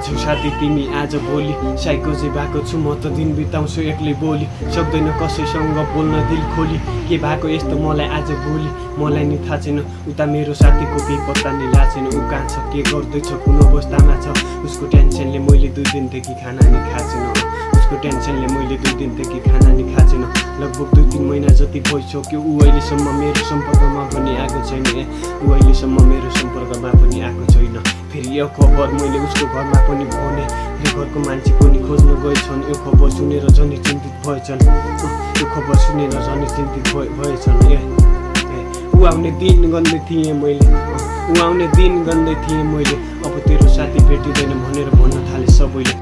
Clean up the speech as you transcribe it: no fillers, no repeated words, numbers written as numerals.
छौ साथी तिमी आज भोलि साइकोजे भएको छु म त दिन बिताउँछु एक्लै बोली सक्दैन कसैसँग बोल्न दिल खोली के भएको यस्तो मलाई आज भोलि मलाई नि थाहा छैन उता मेरो साथीको केही पत्ता नि लाएको छैन ऊ कहाँ छ के गर्दैछ कुन अवस्थामा छ उसको टेन्सनले मैले 2 दिनदेखि खाना नि खाएको छैन उसको टेन्सनले मैले 2 दिनदेखि खाना नि खाएको छैन लगभग 2-3 महिना जति भइसक्यो ऊ अहिलेसम्म मेरो सम्पर्कमा पनि आएको छैन ऊ अहिलेसम्म मेरो सम्पर्कमा पनि आएको छैन फेरि यो खबर मैले उसको घरमा पनि भने फेरि घरको मान्छे पनि खोज्न गएछन् यो खबर सुनेर झन् चिन्तित भएछन् यो खबर सुनेर झन् चिन्तित भएछन् ऊ आउने दिन गन्दै थिएँ मैले अब तेरो साथी भेटिँदैन भनेर भन्न थाले सबैले